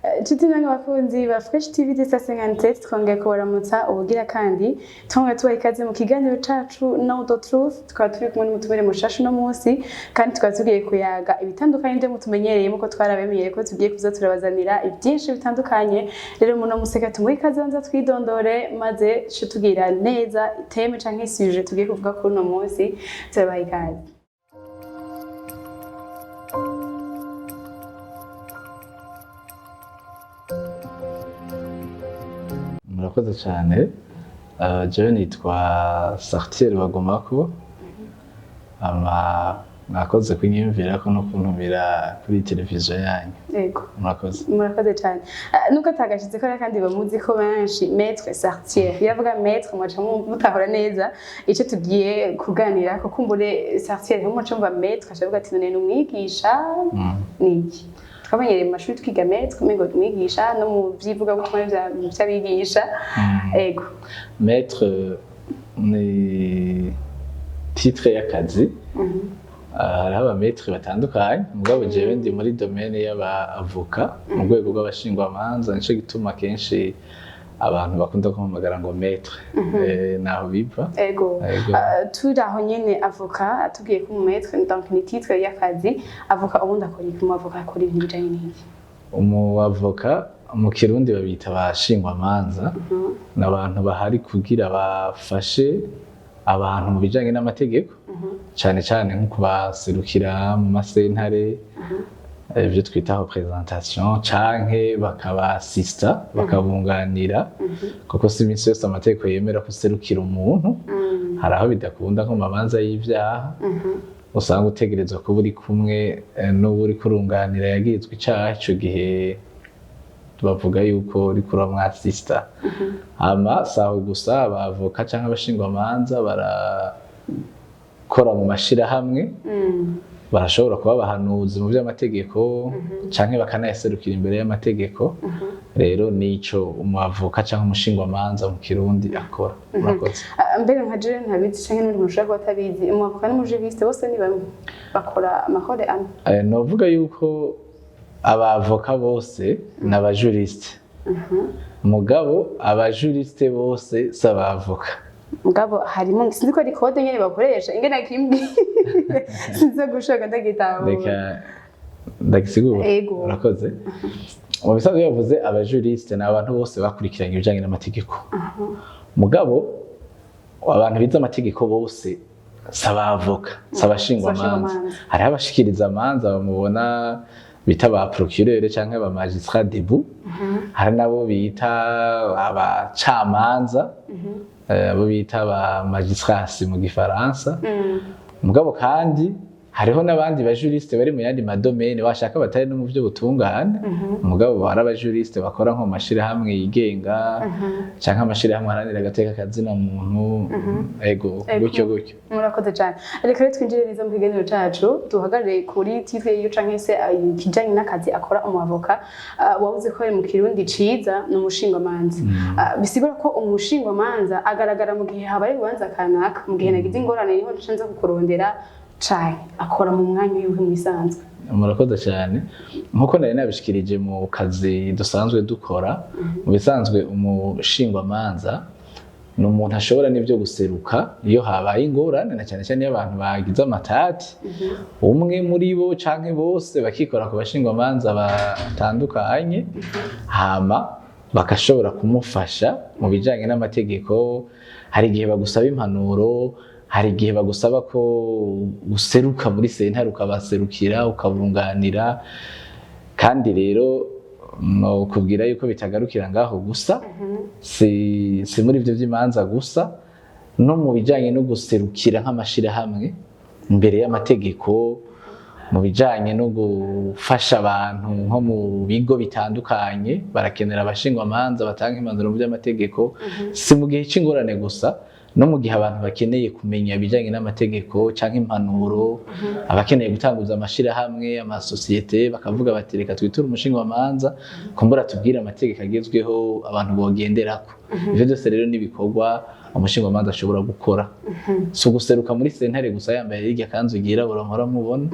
Inshuti namwe bakunzi ba Fresh TV 257, twongeye kubaramutsa ubugira kandi, twongeye tubaha ikaze mu kiganiro cacu Know the Truth. Tukaba turi kumwe n'umutumire mushasha uno munsi, kandi tukaba tugiye kuyaga ibitandukanye byo mutumenyereye, muko twarabemereye ko tugiye kuza turabazanira ibyinshi bitandukanye. Rero muno museka tumuhe ikaze, banza twidondore, maze ce tugira neza thème canke sujet tugiye kuvuga kuri uno munsi. Turabaha ikaze. Murakoze cyane. Jewe nitwa Sartier Bagomako. Ama mwakoze kunyiyumvira ko no kuntumira kuri televiziyo yanyu. Yego. Murakoze. Murakoze cyane. Nubwo atagashize ko kandi bamuzi ko benshi Maître Sartier, iyo avuga maître mwaca mutahura neza icyo tugiye kuganira, ko kumbure Sartier nko muca mva maître acavuga ati: "None ni umwigisha?" Ni iki twamenyereye mu mashuri twiga maître, umengo ni umwigisha, no mu vy'ivugabutumwa vy'abigisha. Ego. Maître ni titre y'akazi. Hariho aba maître batandukanye, mugabo jewe ndi muri domaine y'aba avocat, mu rwego rw'abashingwamanza. Nico gituma kenshi abantu bakunda kumpamagara ngo maître. Naho biva. Ego. Ego. Turi aho nyene, avocat atubwiye ko umu maître donc ni titre y'akazi. Avocat ubundi akora iki? Umu avocat akora ibintu bijanye n'iki? Umuavoka mu Kirundi babita abashingwamanza. Ni abantu bahari kugira bafashe abantu mu bijanye n'amategeko, cane cane nko kubaserukira mu masentare, ibyo twita représentation, canke bakabasista, bakabunganira, kuko si iminsi yose amategeko yemera ko userukira umuntu. Hari aho bidakunda, nko mu mabanza y'ivyaha usanga utegerezwa kuba uri kumwe n'uwo uriko urunganira yagirizwa icaha. Ico gihe bavuga yuko uriko uramwasista. Hama saho gusa, abavoka canke abashingwamanza barakora mu mashirahamwe, barashobora kuba abahanuzi mu by'amategeko canke bakanayaserukira imbere y'amategeko. Rero nico umwavoka canke umushingwamanza mu Kirundi akora. Murakoze. Ah, mbere nka jewe ntabizi canke n'undi muntu ushobora kuba atabizi, umwavoka n'umujuriste bose ni bamwe, bakora amakore amwe? Novuga yuko abavoka bose ni abajuriste, mugabo abajuriste bose si abavoka. Mugabo harimo, sinzi ko ari code nyene bakoresha ingene kimbwiye, sinzi gushaka ndagitahura. Reka ndagisigura. Ego. Urakoze. Mu bisanzwe iyo bavuze abajuriste, ni abantu bose bakurikiranye ibijanye n'amategeko, mugabo abantu bize amategeko bose si abavoka, si abashingwamanza. Abashingwamanza. Hariho abashikiriza amanza bamubona bita ba procureur canke ba magistrat debout, hari nabo bita abacamanza, abo bita ba magistrats mu Gifaransa. Mugabo kandi hariho n'abandi bajuriste bari mu yandi madomene, washaka batari no mu by'ubutungane, mugabo bari abajuriste bakora nko mu mashirahamwe yigenga canke amashirahamwe aharanira agateka kazina muntu. Ego. Ego. Gutyo gutyo. Murakoze cyane. Reka rero twinjire neza mu kiganiro cacu, duhagarare kuri titre yiyo canke se ikijanye n'akazi akora umwavoka. Wavuze ko ari mu Kirundi ciza ni umushingwamanza. Bisigura ko umushingwamanza agaragara mu gihe habaye urubanza kanaka, mu gihe nagize ingorane niho nca nza kukurondera, cane akora mu mwanya wiwe mu bisanzwe? Murakoze cyane. Nkuko nari nabishikirije, mu kazi dusanzwe dukora mu bisanzwe, umushingwamanza ni umuntu ashobora n'ibyo guseruka iyo habaye ingorane, na cyane cyane iyo abantu bagize amatati, umwe muri bo canke bose bakikora ku bashingwamanza batandukanye, hama bagashobora kumufasha mu bijanye n'amategeko. Hari igihe bagusaba impanuro, hari igihe bagusaba ko useruka muri sentare, ukabaserukira, ukabunganira. Kandi rero no kubwira yuko bitagarukira ngaho gusa, si muri ibyo by'imanza gusa, no mu bijanye no guserukira nk'amashirahamwe imbere y'amategeko, mu bijanye no gufasha abantu nko mu bigo bitandukanye, barakenera abashingwamanza batanga impanuro mu by'amategeko. Si mu gihe c'ingorane gusa, no mu gihe abantu bakeneye kumenya ibijanye n'amategeko canke impanuro, abakeneye gutanguza amashirahamwe, amasosiyete, bakavuga bati: "Reka twiture umushingwamanza kumbura tubwire amategeko agezweho abantu bogenderako." Ivyo byose rero n'ibikorwa. Umushingwamanza ashobora gukora si uguseruka muri sentare gusa yambaye irya kanzu yirabura mpora mubona,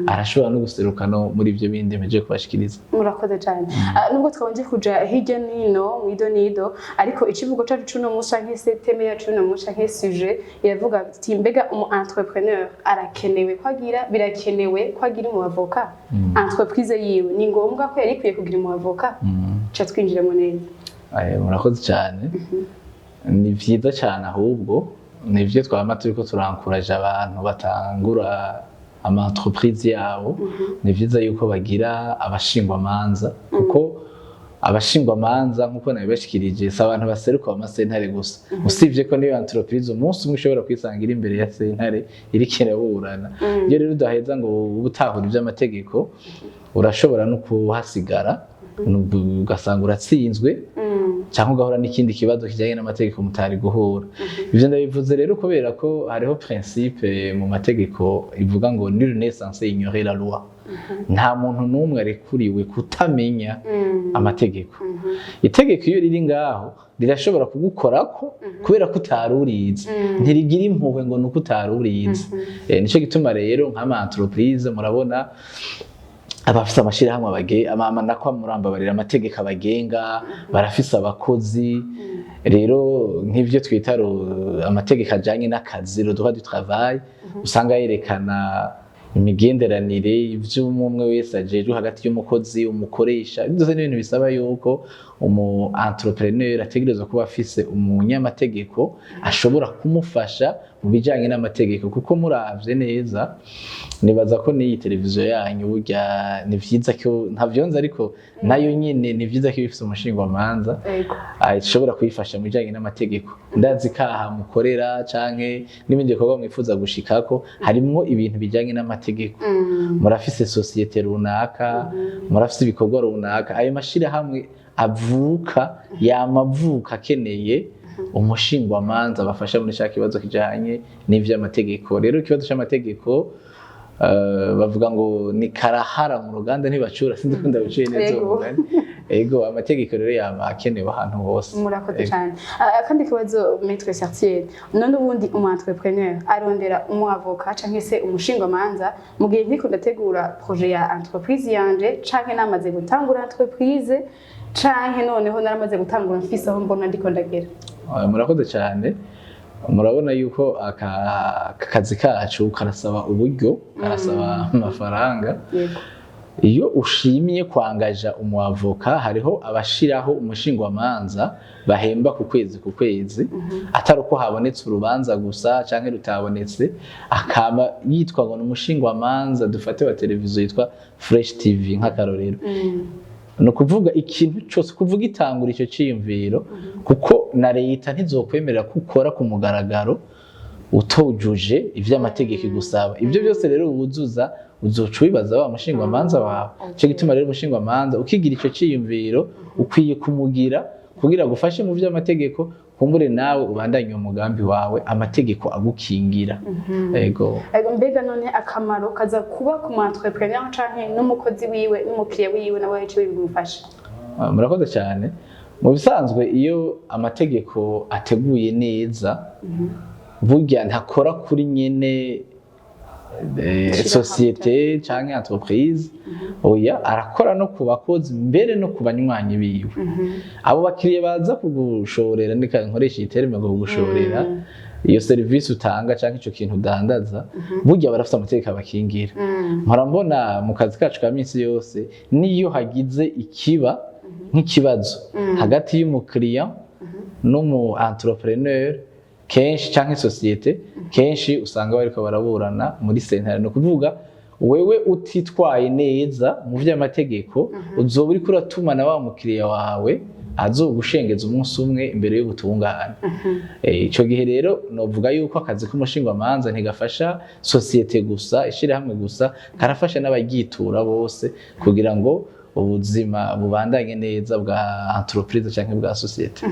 arashobora no guseruka no muri ibyo bindi mpejeje kubashikiriza. Murakoze cyane. Nubwo twabanje kuja hirya nino mwido nido, ariko ikivugo cacu c'uno munsi canke se thème yacu y'uno munsi canke sujet iravuga ati: mbega umu entrepreneur arakenewe ko agira, birakenewe ko agira umu avocat? Entreprise yiwe ni ngombwa ko yari ikwiye kugira umu avocat? Ca twinjiramo neza. Murakoze cyane. Ni vyiza cyane, ahubwo nivyo twama turiko turankuraje abantu batangura ama entreprise yabo. Ni vyiza yuko bagira abashingwamanza, kuko abashingwamanza, nkuko nabibashikirije, si abantu baseruka mu masentare gusa, usibye ko niyo entreprise umunsi umwe ushobora kwisanga iri imbere ya sentare iriko iraburana. Iyo rero udaheza ngo ube utahura ivy'amategeko, urashobora no kuhasigara, ugasanga uratsinzwe cyangwa ugahura n'ikindi kibazo kijyanye n'amategeko mutari guhura. Ibyo ndabivuze rero kubera ko hariho principe mu mategeko ivuga ngo "nul n'est censé ignorer la loi". Nta muntu n'umwe arekuriwe kutamenya amategeko. Itegeko iyo riri ngaho rirashobora kugukorako kubera ko utari urizi, ntirigira impuhwe ngo nuko utari urizi. Nico gituma rero nk'ama entreprise, murabona abafise amashirahamwe nako murambabarira, amategeko abagenga, barafise abakozi. Rero nk'ivyo twita amategeko ajanye n'akazi, le droit du travail, usanga yerekana imigenderanire, ivyo umwe wese ajejwe hagati y'umukozi, umukoresha. Ibyo byose ni ibintu bisaba yuko umu entrepreneur ategerezwa kuba afise umunyamategeko ashobora kumufasha mu bijanye n'amategeko, kuko muravye neza, nibaza ko n'iyi televiziyo yanyu burya ni vyiza ko ntavyonze, ariko nayo nyene ni vyiza ko iba ifise umushingwamanza ishobora kuyifasha mu bijanye n'amategeko. Ndazi ko aha mukorera canke n'ibindi bikorwa mwifuza gushikako harimwo ibintu bijanye n'amategeko. Murafise société runaka, murafise ibikorwa runaka, ayo mashirahamwe avuka yama avuka akeneye umushingwamanza bafasha muri ca kibazo kijanye n'ivy'amategeko. Rero ikibazo c'amategeko, bavuga ngo ni karahara mu ruganda ntibacura. Sinzi ko ndabiciye neza uwo mugani. Ego, amategeko rero yama akenewe ahantu hose. Murakoze Ego. cyane. Akandi kibazo, maître Sartier: none ubundi umu entrepreneur arondera umu avocat canke se umushingwamanza mu gihe nkiko ndategura projet ya entreprise yanje, canke namaze gutangura entreprise, canke noneho naramaze gutangura mfise aho mbona ndiko ndagera? Murakoze cyane. Murabona yuko aka kazi kacu karasaba uburyo, karasaba amafaranga. Iyo ushimye kwangaja umuavoka, hariho abashiraho umushingwamanza bahemba ku kwezi ku kwezi, atari uko habonetse urubanza gusa canke rutabonetse, akaba yitwa ngo ni umushingwamanza, dufate wa televiziyo yitwa Fresh TV nk'akarorero. Ni ukuvuga ikintu cyose kuvuga itangura icyo cyiyumviro, kuko na leta ntizokwemerera ko ukora ku mugaragaro utujuje ivy'amategeko igusaba. Ibyo byose rero wuzuza, uzoca ubibaza wa mushingwamanza wawe. Ico gituma rero umushingwamanza, ukigira ico ciyumviro, ukwiye kumugira kugira agufashe mu vy'amategeko, kumbure nawe ubandanye umugambi wawe amategeko agukingira. Ego. Ego, mbega none akamaro kaza kuba ku mu entrepreneur canke n'umukozi wiwe n'umukiriya wiwe nawe ico bimufasha? Murakoze cyane. Mu bisanzwe iyo amategeko ateguye neza, burya ntakora kuri nyene Ishirahamwe. société canke entreprise, oya, arakora no ku bakozi, mbere no ku banywanyi biwe, abo bakiriya baza kugushorera. Nika nkoresha iyi terme ngo kugushorera, iyo serivisi utanga canke ico kintu udandaza, burya barafite amategeko abakingira. Mpora mbona mu kazi kacu ka minsi yose, niyo hagize ikiba nk'ikibazo hagati y'umukiriya n'umu entrepreneur kenshi canke société, kenshi usanga bariko baraburana muri sentare. Ni ukuvuga wewe utitwaye neza mu vy'amategeko, uzoba uriko uratuma na wa mukiriya wawe azogushengeza umunsi umwe imbere y'ubutungane. Ico gihe rero novuga yuko akazi k'umushingwamanza ntigafasha société gusa, ishirahamwe gusa, karafasha n'abaryitura bose kugira ngo ubuzima bubandanye neza bwa entreprise canke bwa société.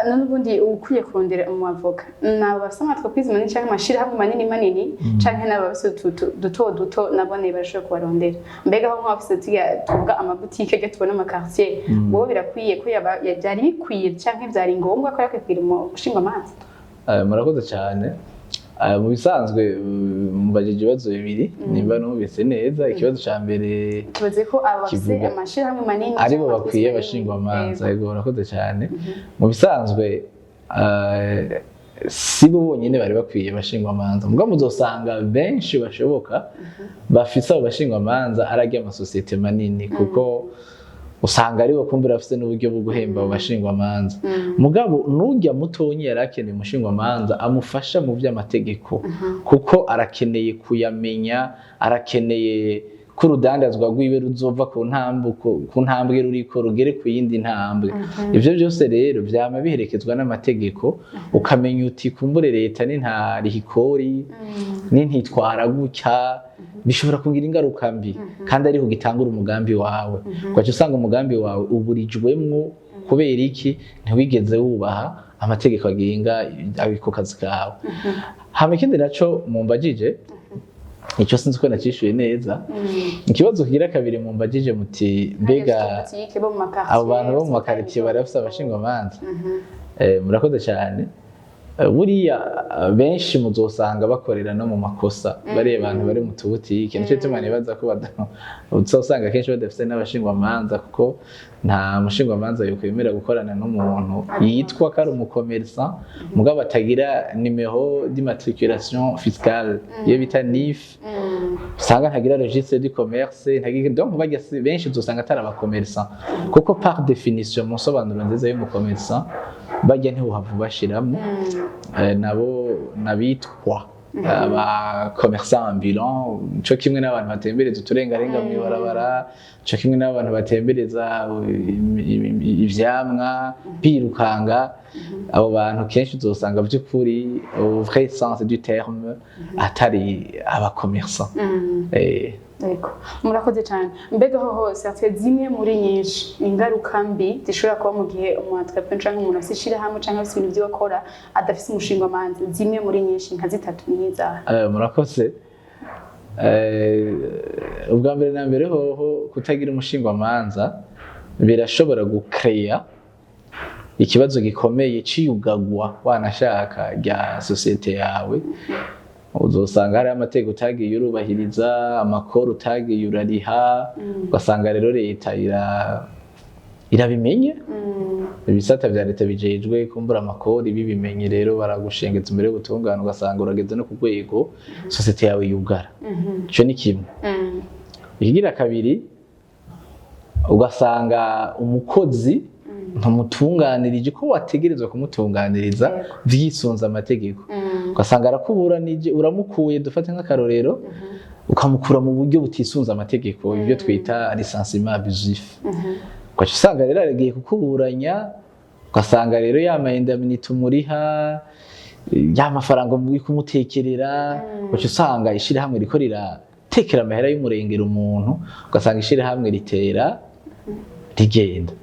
None ubundi ukwiye kurondera umu avocat ni abo bafise ama entreprise manini canke amashirahamwe manini manini, canke n'abo bafise duto duto nabone barashobora kubarondera? Mbega aho nk'abafise turya tuvuga amabutike ryo tubona ama quartier, wowe birakwiye ko byari bikwiye canke vyari ngombwa ko yakwiye kugira umushingamanza? Murakoze cyane. Mu bisanzwe, mubajije ibibazo bibiri nimba numvise neza. Ikibazo ca mbere Kibaze ko aba bafise amashirahamwe manini aribo canke bakwiye abakozi abashingwamanza. manini. Yego, murakoze cyane. Mu bisanzwe, si bo bonyine bari bakwiye abashingwamanza, mugabo muzosanga benshi bashoboka bafise abo bashingwamanza ararya amasosiyete manini, kuko usanga aribo kumbura bafise n'uburyo bwo guhemba abo bashingwamanza. Mugabo nurya mutonyi yari akeneye umushingwamanza amufasha mu vy'amategeko, kuko arakeneye kuyamenya, arakeneye ko urudandazwa rwiwe ruzova ku ntambuko, ku ntambwe ruriko, rugere ku yindi ntambwe. Ivyo byose rero vyama biherekezwa n'amategeko, ukamenya uti kumbure leta nintariha ikori, nintitwara gutya, bishobora kugira ingaruka mbi, kandi ariho ugitangura umugambi wawe, ugaca usanga umugambi wawe uburijwemwo. Kubera iki? Ntiwigeze wubaha amategeko agenga ako kazi kawe. Hama ikindi naco mumbajije, icyo sinzi ko nacishuye neza. Ikibazo kigira kabiri mumbajije muti mbega butike bo mu makartier, abo bantu bo mu makaritiye bari bafise abashingwamanza? Murakoze cyane. Buriya benshi muzosanga bakorera no mu makosa, bariya bantu bari mu tubutike. Nicyo gituma nibaza ko uzosanga akenshi badafise n'abashingwamanza, kuko nta mushingwamanza yokwemera gukorana n'umuntu yitwa ko ari umu commerçant mugabo atagira numéro d'immatriculation fiscale, iyo bita NIF, usanga ntagira registre du commerce, ntagira. Donc barya benshi uzosanga atari aba commerçant, kuko par définition, mu nsobanuro nziza y'umu commerçant, barya ntiwohava ubashiramo. Nabo nabitwa aba commerçant ambulant, co kimwe n'abantu batembereza uturengarenga mw'ibarabara, co kimwe n'abantu batembereza ivyamwa birukanga. Abo bantu kenshi uzosanga vy'ukuri, au vrai sens du terme, atari aba commerçant. Yego, murakoze cyane. Mbega hoho certes zimwe muri nyinshi ingaruka mbi zishobora kuba mu gihe umu entrepreneur canke umuntu afise ishirahamwe canke afise ibintu vyo akora adafise umushingwamanza, zimwe muri nyinshi nka zitatu ni nk'izahe? Murakoze. Ubwa mbere na mbere hoho, kutagira umushingwamanza birashobora gukeya ikibazo gikomeye ciyugagwa wanashaka rya sosiyete yawe. Uzosanga hariho amategeko utagiye urubahiriza, amakoro utagiye urariha, ugasanga rero leta irabimenye, ibisata vya leta bijejwe kumbura amakori bibimenye, rero baragushengeza imbere y'ubutungane, ugasanga urageze no ku rwego sosiyete yawe yugara. Ico ni kimwe. Ikigira kabiri, ugasanga umukozi ntumutunganirije ko wategerezwa kumutunganiriza vyisunze amategeko, ugasanga arakuburanije, uramukuye, dufate nk'akarorero, ukamukura mu buryo butisunze amategeko, ibyo twita licenciement abusif, ugaca usanga rero aragiye kukuburanya, ugasanga rero ya ma indemnité umuriha, ya mafaranga uri kumutekerera, ugaca usanga ishirahamwe riko riratekera amahera y'umurengera umuntu, ugasanga ishirahamwe ritera rigenda.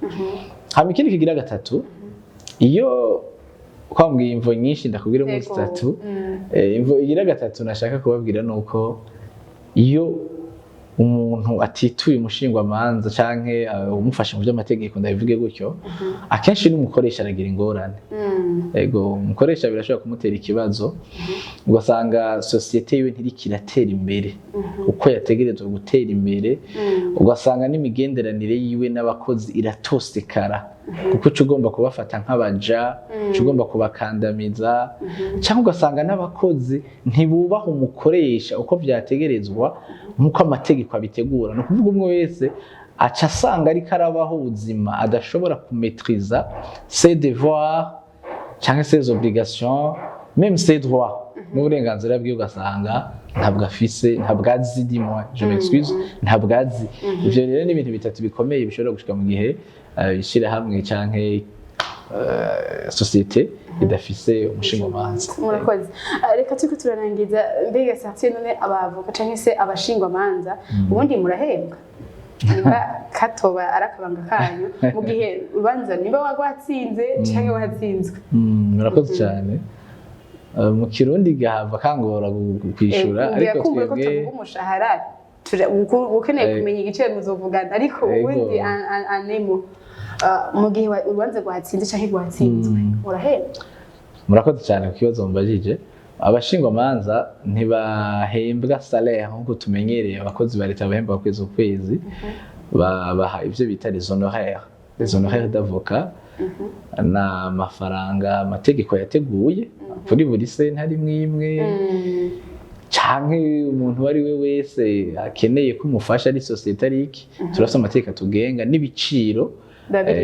Hama ikindi kigira gatatu, iyo kwambwiye imvo nyinshi, ndakubwira mu zitatu. Imvo igira gatatu nashaka kubabwira ni uko iyo umuntu atituye umushingwamanza canke umufasha mu by'amategeko, ndabivuge gutyo, akenshi n'umukoresha aragira ingorane. Ego, umukoresha birashobora kumutera ikibazo, ugasanga sosiyete yiwe ntiriko iratera imbere uko yategerezwa gutera imbere, ugasanga n'imigenderanire yiwe n'abakozi iratosekara, kuko uca ugomba kubafata nk'abaja, uca ugomba kubakandamiza, cyangwa ugasanga n'abakozi ntibubaha umukoresha uko vyategerezwa nk'uko amategeko abitegura. Ni ukuvuga umwe wese aca asanga ariko arabaho ubuzima adashobora kumetriza ses devoirs cyangwa ses obligations, même ses droits, n'uburenganzira bwiwe ugasanga ntabwo afise, ntabwo azi, dis-moi, je m'excuse, ntabwo azi. Ivyo rero ni ibintu bitatu bikomeye bishobora gushika mu gihe ishirahamwe canke société idafise umushingamanza. Murakoze. Reka turiko turarangiza. Mbega Sartier, none abavoka canke se abashingwamanza ubundi murahembwa? Niba katoba ari akabanga kanyu, mu gihe urubanza niba wagwatsinze canke watsinzwe? Murakoze cyane. Mu Kirundi gahava kangora kwishura, ariko kumbura ko twebwe tuvuga umushahara, ukeneye kumenya igiciro muzovugana, ariko ubundi anemo, mu gihe urubanza rwatsinze canke rwatsinzwe, urahembwa? Murakoze cyane ku kibazo mubajije. Abashingwamanza ntibahembwa salaire nk'uko tumenyereye abakozi ba leta bahembwa kwezi ku kwezi. Babaha ivyo bita les honoraires, les honoraires d'avocat. Ni amafaranga amategeko yateguye kuri buri sentare imwe imwe, canke umuntu uwo ari we wese akeneye ko umufasha, ari société, ari iki. Turafise amategeko atugenga n'ibiciro,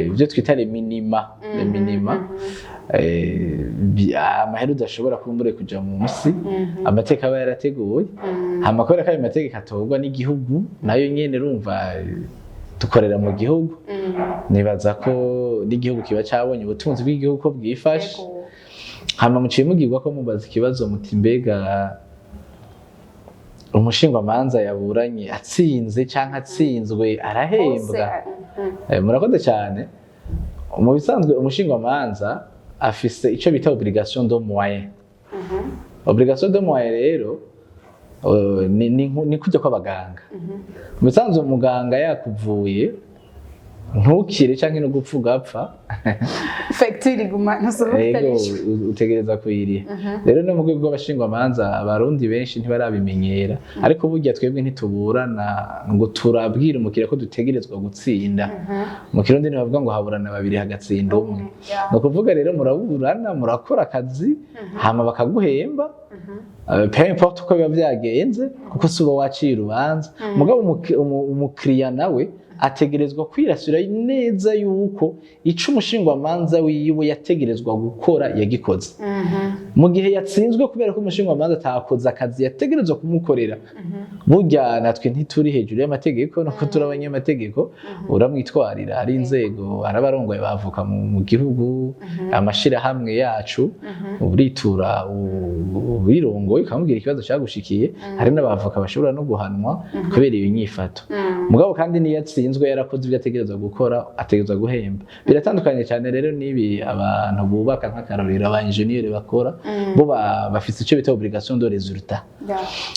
ibyo twita les minima, les minima, amahera udashobora kumbure kuja munsi amateka aba yarateguye. Hama kubera ko ayo mategeko atorwa n'igihugu nayo nyene, urumva, dukorera mu gihugu, nibaza ko n'igihugu kiba cabonye ubutunzi bw'igihugu ko bwifashe. Hama muciye mugirwa ko mubaza ikibazo muti: "Mbega umushingwamanza yaburanye atsinze canke atsinzwe arahembwa?" Murakoze cyane. Mu bisanzwe umushingwamanza afise ico bita obligation de moyen. Obligation de moyen rero, ni kurya kw'abaganga. Mu bisanzwe umuganga yakuvuye ntukire canke no gupfa ugapfa, Fagitire iguma, ntusohoka ego, utarishyura. Utegereza kuyiriha. Rero no mu rwego rw'abashingwamanza, Abarundi benshi ntibarabimenyera, ariko burya twebwe ntituburana ngo turabwira umukiriya ko dutegerezwa gutsinda. Mu Kirundi ntibavuga ngo haburana babiri hagatsinda umwe. Ni ukuvuga rero muraburana, murakora akazi, hama bakaguhemba, peu importe uko biba byagenze, kuko si uba waciye urubanza. Mugabo umukiriya nawe ategerezwa kwirasira neza yuko ico umushingwamanza wiwe yategerezwa gukora yagikoze. Mu gihe yatsinzwe kubera ko umushingwamanza atakoze akazi yategerezwa kumukorera, burya natwe ntituri hejuru y'amategeko, nuko turi abanyamategeko, uramwitwarira. Hari inzego, hari abarongoye bavoka mu gihugu, amashirahamwe yacu, uritura ubirongoye ukamubwira ikibazo cyagushikiye. Hari n'abavoka bashobora no guhanwa kubera iyo nyifato. Mugabo kandi niyo atsinzwe yarakoze ibyo ategerezwa gukora, ategerezwa guhemba. Biratandukanye cyane rero n'ibi abantu bubaka, nk'akarorero aba engineer bakora, bo bafise icyo bita obligation de résultat.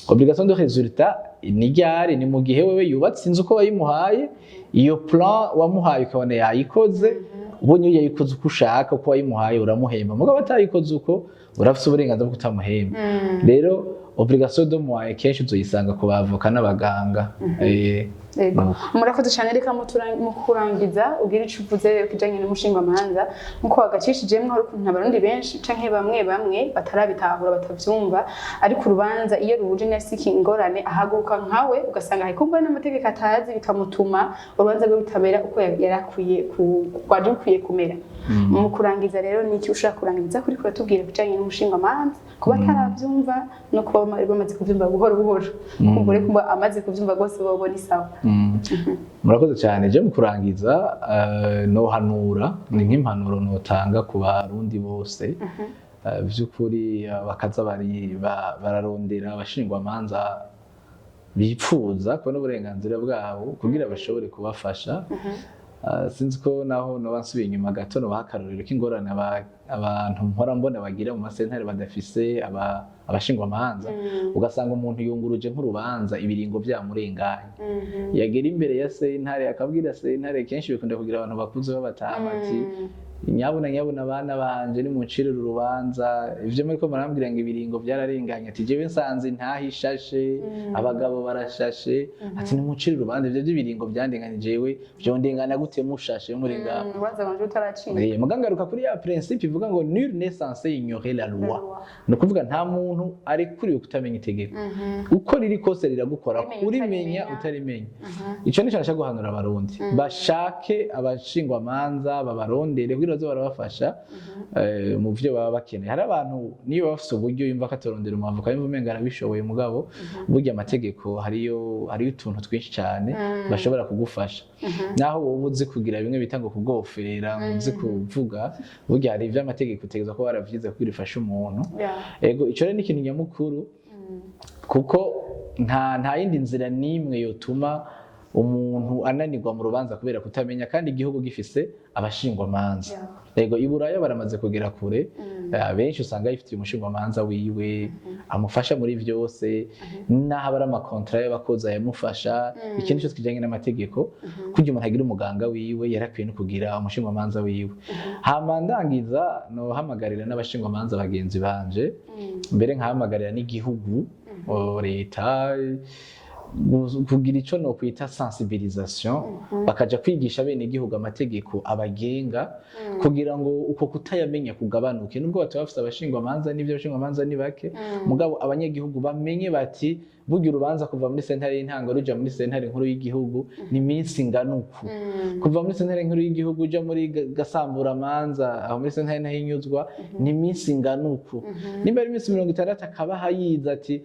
Obligation de résultat ni ryari? Ni mu gihe wewe yubatse inzu uko wayimuhaye, iyo plan wamuhaye ukabona yayikoze. Ubonye iyo yayikoze uko ushaka, uko wayimuhaye, uramuhemba. Mugabo atayikoze uko, urafise uburenganzira bwo kutamuhemba. Rero obligation de moyen kenshi uzoyisanga ku bavoka n'abaganga. Yego. Nuko. Murakoze cyane. Reka mu kurangiza ubwire ico uvuze kijanye n'umushingwamanza, nkuko wagacishijemwo. Hari ukuntu Abarundi benshi canke bamwe bamwe batarabitahura, batavyumva, ariko urubanza iyo ruhuje n'afise ingorane ahaguruka nkawe, ugasanga hariko mbona n'amategeko atazi, bikamutuma urubanza rwe rutabera uko yarakwiye rwari rukwiye kumera. Mu kurangiza rero, ni iki ushobora kurangiriza kuri kuratubwira bijanye n'umushingwamanza kuba ataravyumva no kuba bamaze kuvyumva buhoro buhoro, kumbure kuba amaze kuvyumva rwose bobona isawa? Murakoze cyane. Je mu kurangiza, nohanura, ni nk'impanuro notanga ku Barundi bose, vy'ukuri, bakaza bararondera abashingwamanza bipfuza kubona uburenganzira bwabo kugira bashobore kubafasha. Sinzi ko naho noba nsubiye inyuma gato, nobaha akarorero k'ingorane abantu mpora mbona bagira mu masentare badafise abashingwamanza. Ugasanga umuntu yunguruje nk'urubanza, ibiringo byamurenganye, yagera imbere ya sentare akabwira sentare, kenshi bikunda kugira abantu bakuze b'abatama, ati: "Nyabuna nyabuna, abana banje, nimuncire uru rubanza, ivyo muriko murambwira ngo ibiringo byararenganye," ati, "jewe nsanze intaha ishashe, abagabo barashashe," ati, "nimuncire urubanza, ivyo by'ibiringo byandenganye jewe vyondengana gute mushashe muri ngaho?" Urubanza rwanje rutaracika. Muga ngaruka kuri ya principe ivuga ngo nul n'est censé ignorer la loi. Ni ukuvuga nta muntu arekuriwe kutamenya itegeko. Uko riri kose riragukora, urimenya, urimenya utarimenya. Utarimenya. Ico nico nashaka guhanura Abarundi: bashake abashingwamanza, babarondere kugira baze barabafasha mu vyo baba bakeneye. Hari abantu niyo baba bafise uburyo, yumva ko atorondera umwavoka, yumva umenga arabishoboye, mugabo burya amategeko hariyo utuntu twinshi cyane bashobora kugufasha, naho wowe uzi kugira bimwe bita ngo kugofera, ngo uzi kuvuga. Burya hari ivy'amategeko utegerezwa kuba waravyize kugira ufashe umuntu. Ego, ico rero ni ikintu nyamukuru, kuko nta yindi nzira n'imwe yotuma Umuntu ananirwa mu rubanza kubera kutamenya, kandi igihugu gifise abashingwamanza. Yego, i Buraya baramaze kugera kure. Benshi usanga yifitiye umushingwamanza wiwe amufasha muri vyose, n'aho aba ari ama contrats y'abakozi ayamufasha. Ikintu cyose kijanye n'amategeko, kugira umuntu agira umuganga wiwe, yarakwiye no kugira umushingwamanza wiwe. Hama ndangiza, nohamagarira n'abashingwamanza bagenzi banje, mbere nkahamagarira n'igihugu, leta, kugira ico nokwita sensibilisation, bakaja kwigisha bene igihugu amategeko abagenga, kugira ngo uko kutayamenya kugabanuke. Nubwo bataba bafise abashingwamanza, n'ivyo abashingwamanza ni bake, mugabo abanyagihugu bamenye bati burya urubanza kuva muri sentare y'intango ruja muri sentare nkuru y'igihugu ni iminsi ingana uku, kuva muri sentare nkuru y'igihugu uja muri gasamburamanza aho muri sentare ntahinyuzwa ni iminsi ingana uku. Nimba ari iminsi 60, akabaha yize ati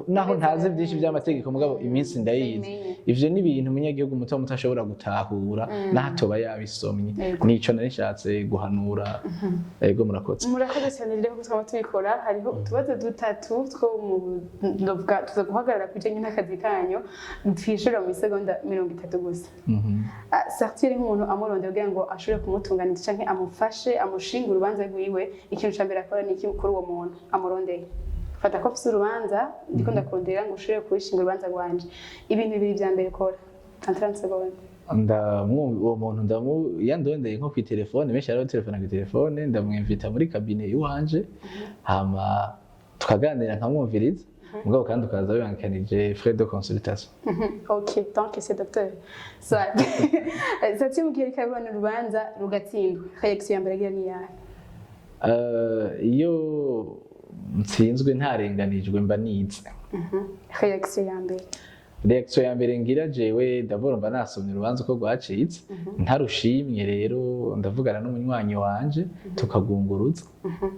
naho ntazi byinshi by'amategeko, mugabo iminsi ndayizi. Ndayimenye. Ivyo ni ibintu umunyagihugu muto muto ashobora gutahura naho atoba yabisomye. Nico nari nshatse guhanura. Yego, murakoze. Murakoze cyane. Rero kuko twaba tubikora, hariho utubazo dutatu two mu ndavuga tuza guhagarara ku bijyanye n'akazi kanyu, twishura mu isegonda 30 gusa. Sartire, nk'umuntu amurondera kugira ngo ashobore kumutunganiriza canke amufashe amushinge urubanza rwiwe, ikintu ca mbere akora ni iki kuri uwo muntu amurondeye? Fata ko afise urubanza, ndiko ndakurondera ngo ushobore kurishinga urubanza rwanje. Ibintu bibiri vya mbere ukora en 30 secondes. Uwo muntu yandondeye nko kw'itelefone, benshi hariho telefone kw'itelefone, ndamwimvita muri cabinet iwanje, hama tukaganira, nkamwumviriza, mugabo kandi ukaza bibangikanije frais de consultation. Ok, donc c'est docteur. Soit. Sartire, mu gihe ariko arabona urubanza rugatsindwa, réaction ya mbere agira ni iyahe? Iyo ntsinzwe ntarenganijwe, mba nize. Réaction ya mbere? Réaction ya mbere ngira jewe, d'abord mba nasomye urubanza uko rwacitse, ntarushimye rero ndavugana n'umunywanyi wanje tukagunguruza.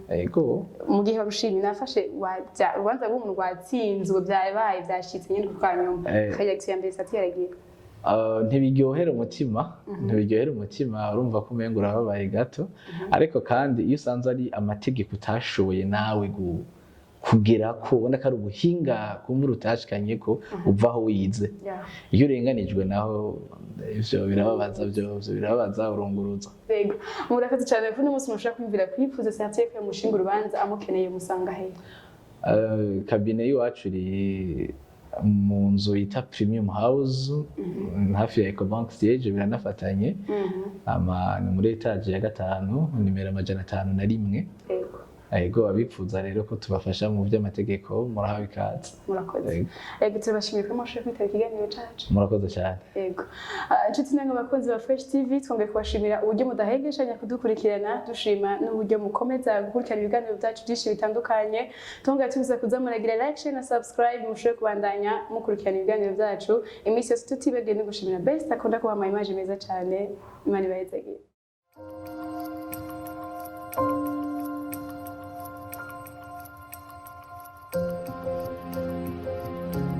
Ego. Mu gihe warushimye, nafashe urubanza rw'umuntu rwatsinzwe, byabaye, byashitse nyine kwa nyuma, réaction ya mbere Sartire aragira? Ntibiryohera umutima, ntibiryohera umutima. Urumva ko umenga urababaye gato, ariko kandi iyo usanze ari amategeko utashoboye nawe kugera ko ubona ko ari ubuhinga kumbura utashikanye ko uvaho wize. Iyo urenganijwe naho, ivyo birababaza, vyo birababaza, urunguruza. Yego, murakoze cyane. Kuko uno munsi mushobora kwiyumvira kwifuza Sartire ko yamushinga urubanza, amukeneye musanga he? Cabinet y'iwacu iri mu nzu yita Premium House, hafi ya Ecobank siège, biranafatanye. Ama ni muri étage ya gatanu, nimero 501. Ego, abipfuza rero ko tubafasha mu by'amategeko, murahawe ikaze. Murakoze. Yego. Yego, turabashimiye ko mwashoboye kwitaba ikiganiro cacu. Murakoze cyane. Yego. Inshuti namwe bakunzi ba Fresh TV, twongeye kubashimira uburyo mudahengeshanya kudukurikirana, dushima n'uburyo mukomeza gukurikirana ibiganiro byacu byinshi bitandukanye. Twongeye tubiza kuza muragira like, share na subscribe, mushobore kubandanya mukurikirana ibiganiro byacu iminsi yose, tutibagiwe no gushimira Best akunda kubaha ama image meza cyane. Imana ibahezagire.